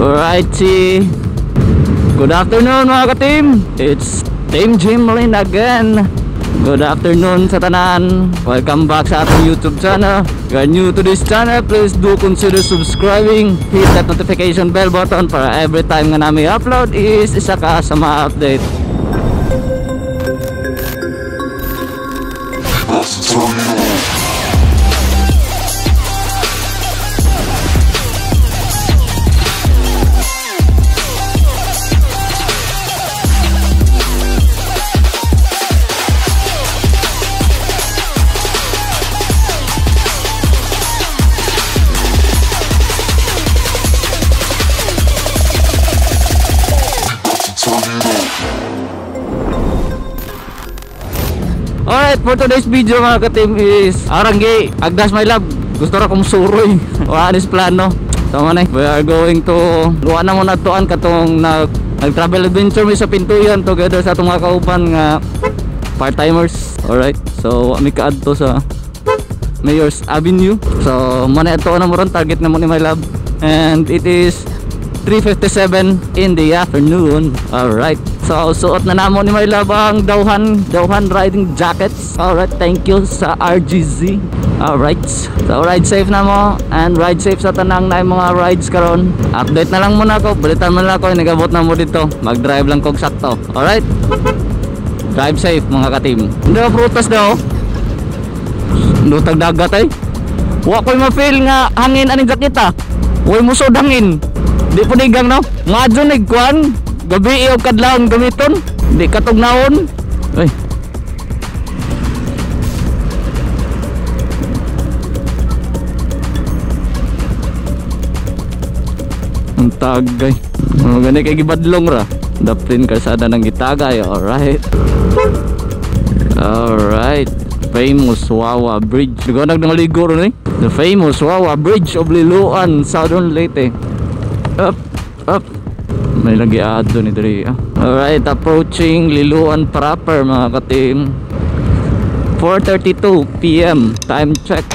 Alrighty. Good afternoon, mga ka-team. It's Team Jimlin again. Good afternoon sa tanan. Welcome back sa ating YouTube channel. If you are new to this channel, please do consider subscribing. Hit that notification bell button para every time nga namin upload is isa ka sa mga update. Alright, for today's video, mga ka-team, is aranggi, agdas my love. Gusto ra kong suroy. Wala is plano. So man we are going to luwa na mo natuan katong nag travel adventure mi sa Pintuyan together sa atong mga kauban nga part-timers. Alright, so mi kaadto sa Mayor's Avenue. So man ato na mo ron, target na mo ni my love. And it is 3:57 in the afternoon. Alright. So suot na namo ni my love ang Dawhan riding jackets. Alright, thank you sa RGZ. Alright. So ride safe na mo and ride safe sa tanang na mga rides karon. Update na lang muna ako, balitan mo lang ako, nagabot na mo dito. Mag-drive lang kog sakto. Alright. Drive safe, mga ka-team. Hindi ba prutas daw? Lutag dagat ay. Wa koy ma-feel nga hangin aning jakita. Way musod hangin. Di po digang no? Ngadyo ni kuan, gabi og kadlawon gamiton, di katugnaon. Ay. Ang tagay. Mga gani kay gibadlong ra. Daplin kalsada ng gitagay. Alright. Alright. Famous Wawa Bridge. Luganag ng ligo ron eh. The famous Wawa Bridge of Liloan, Southern Leyte. Up, up. May lagi add ni diri. Alright, approaching Liloan proper, mga ka-team. 4:32 PM time check.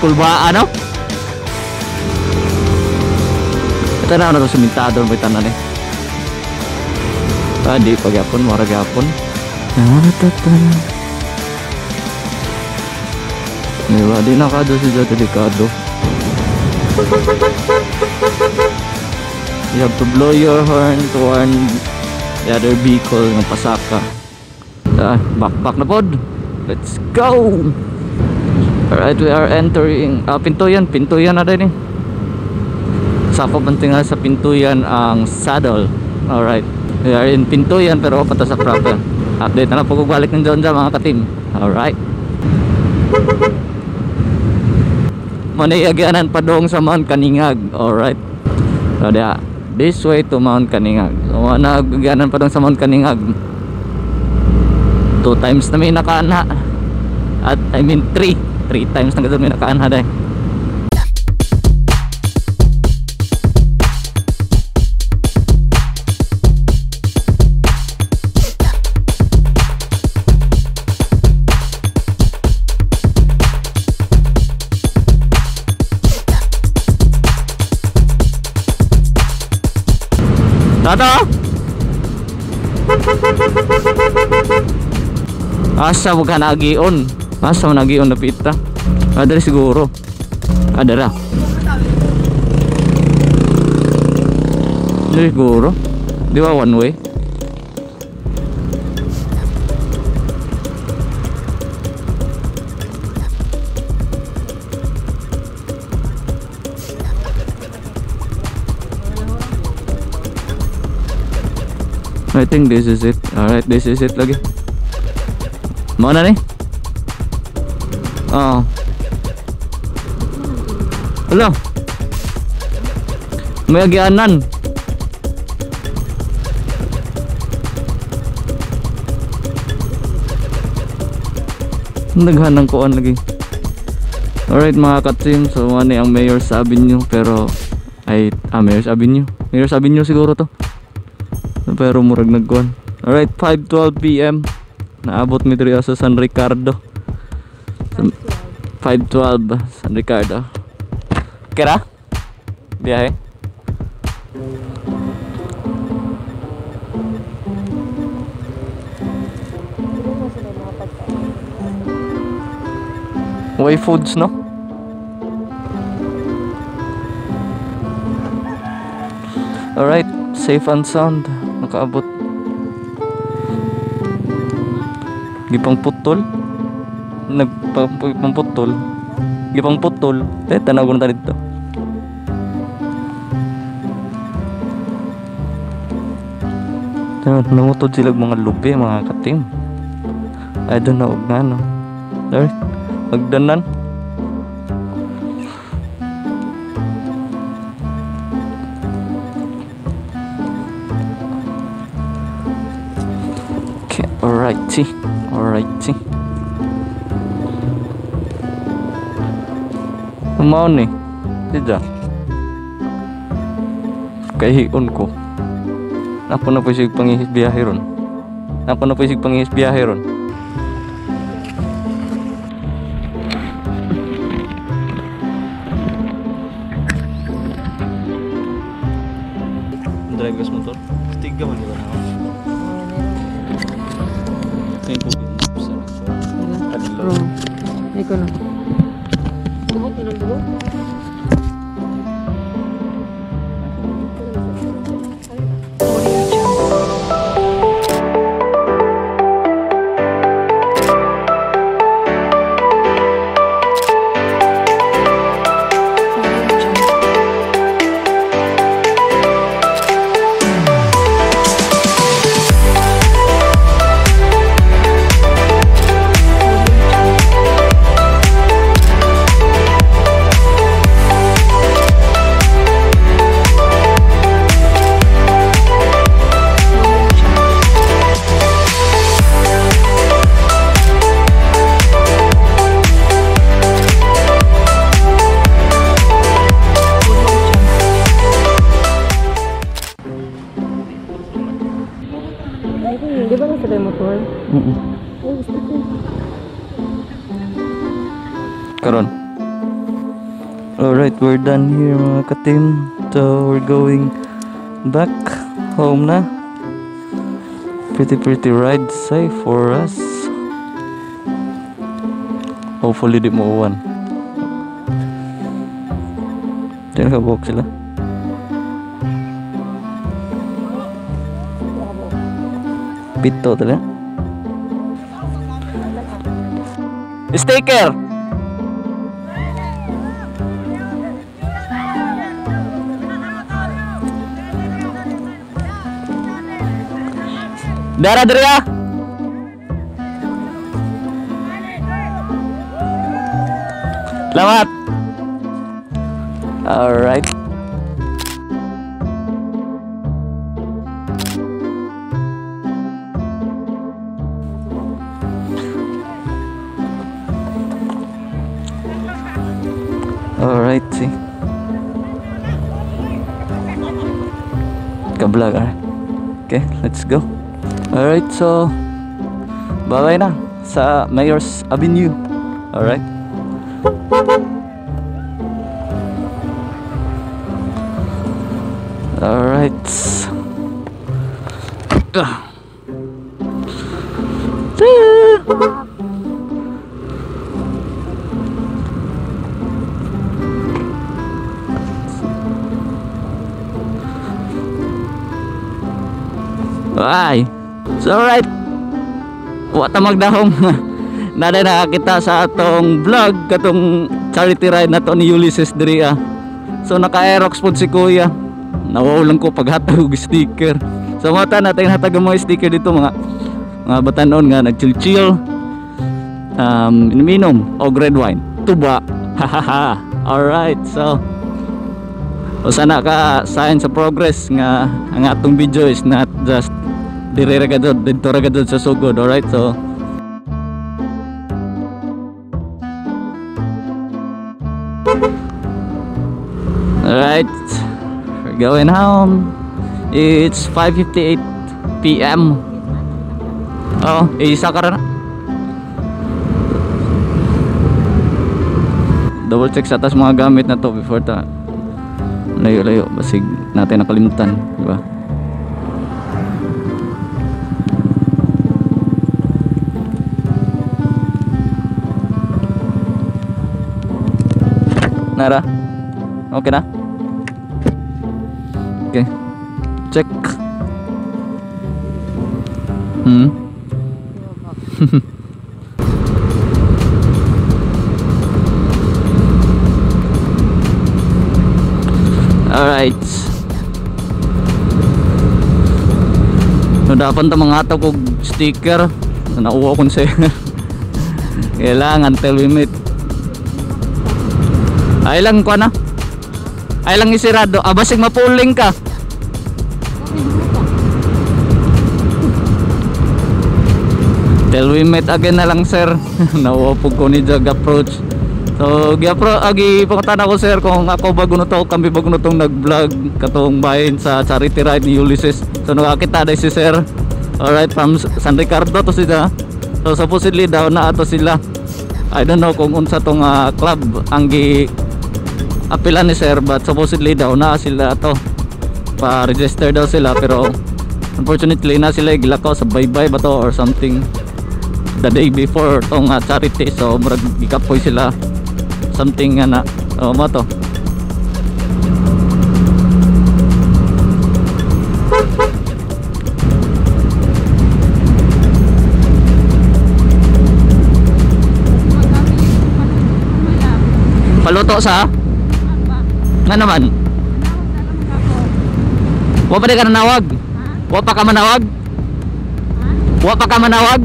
Kulba ano? Ito na ano sumentado mo tanan eh. Ah, di pagyapon, mura gyapon. Diba, di na kado siya delikado. You have to blow your horn to warn the other vehicle ng pasaka. Ah, backpack na pod. Let's go! Alright, we are entering Pintuyan, Pintuyan na din eh. Sakop ang tinga sa Pintuyan ang saddle. Alright. We are in Pintuyan pero pa ta sa proper. Update na lang po kung balik ng Jonja mga ka-team. Alright. Manayagyanan pa dong sa Mount Kaningag. Alright. So dia, this way to Mount Kaningag. So nagyanan pa dong sa Mount Kaningag. 2 times na may nakaanha. At I mean 3. 3 times na may nakaanha dai. Tata! Asa mo ka nagion? Asa mo nagion na pita? Adara siguro. Adara. Dali siguro. Di ba one way? I think this is it. Alright, this is it lagi. Mana ni? Oh. Hello. May agyanan. Naghan ng kuan lagi. Alright mga ka-team, so ano ang Mayor's Avenue pero ay Mayor's Avenue. Mayor's Avenue siguro to. Pero murag nagkuan. Alright, 5:12 PM. Naabot mi diri sa San Ricardo. 5:12 San Ricardo. Kira? Biyahe. Way foods, no? Alright, safe and sound. Nakaabot. Gipang putol. Nagpang putol. Gipang putol. Eh, tanaw ko na dito. Nangutod sila mga lubi, mga katim. I don't know nga no. Alright, magdanan. Okay, alrighty, alrighty. Maon ni, tidak. Kahion ko. Ako na po sig pangihis biyahe ron. Ako na po sig pangihis biyahe ron. Drive gas motor. Tiga man ba na ako? Thank you. Ikaw na. Buhok, ilang buhok? Di ba nasa tayo motor? Karon. Alright, we're done here mga ka-team. So we're going back home na. Pretty ride safe for us. Hopefully di mo uwan. Diyan nakabuhok sila. Pito talaga. Sticker. Dara diri ah. Salamat. Alright. Alright, see. Ka-vlog, alright. Okay, let's go. Alright, so bye-bye na sa Mayor's Avenue. Alright. Alright. Bye. So alright. Wa ta magdahom. Nada nakakita sa atong vlog katong charity ride na to ni Ulysses diri ah. So naka-aerox pod si Kuya. Nawaulang ko paghatag og sticker. So mata natin hatag ang mga sticker dito mga batanon nga nag-chill-chill, inom-inom og red wine. Tuba. Hahaha. Alright, so usa na ka sign sa progress nga ang atong video is not just dire ra gadud, didto ra gadud sa sugod. Alright, so alright, we're going home. It's 5:58 PM. Oh, isa ka na. Double check sa tas mga gamit na to before ta layo-layo, basig natin nakalimutan, di ba? Nara? Okay na? Okay. Check. Alright. So dapat ta mga hatag og sticker. Nauwa kon sir. Kailangan until we meet. Ay lang ko na. Ay lang isirado. Ah, basig mapuling ka. Till we meet again na lang sir. Nauwa po ko ni jag approach. So gi pangutan ako sir kung ako bago na to, kami bago na tong nag-vlog katong bahin sa charity ride ni Ulysses. So nakakita dai si sir. Alright, from San Ricardo to sila. So supposedly daw na ato sila. I don't know kung unsa tong club ang gi apilan ni sir, but supposedly daw na sila ato. Pa-register daw sila, pero unfortunately na sila gilakaw sa baybay ba to or something the day before tong charity. So murag gikapoy sila something nga na. Oh, mo to. Paluto sa? Nga naman? Wa pa di ka nanawag? Wa pa ka manawag? Wa pa ka manawag?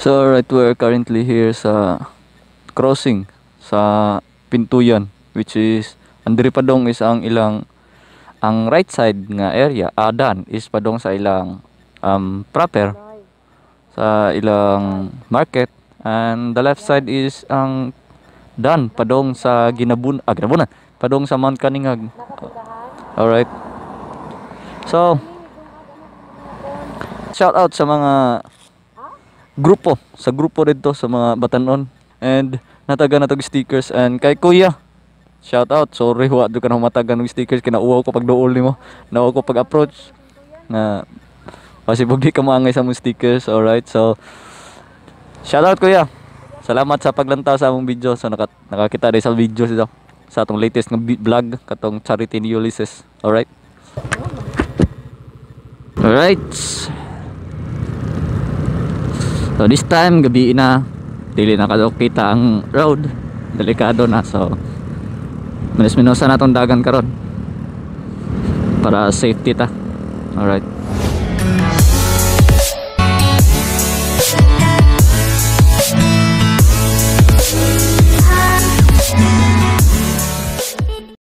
So right, we're currently here sa crossing sa Pintuyan, which is andiri padong is ang ilang ang right side nga area adan is padong sa ilang proper sa ilang market, and the left side is ang dan padong sa Ginabunan padong sa Mount Kaningag. Alright, so shout out sa mga grupo, sa grupo dito sa mga batanon, and nataga na tog stickers, and kay Kuya shout out. Sorry wa do ka na humatagan og stickers, kinauwaw ko pag duol nimo, nauwaw ko pag approach na kasi pag di ka maangay sa mong stickers. Alright, so shout out Kuya, salamat sa paglantaw sa among video. So nakakita rin sa video dito sa atong latest nga vlog katong charity ni Ulysses. Alright, alright, so this time gabi na, Dili na kadto kita ang road. Delikado na, so minos-minosa na tong dagan karon para safety ta. Alright.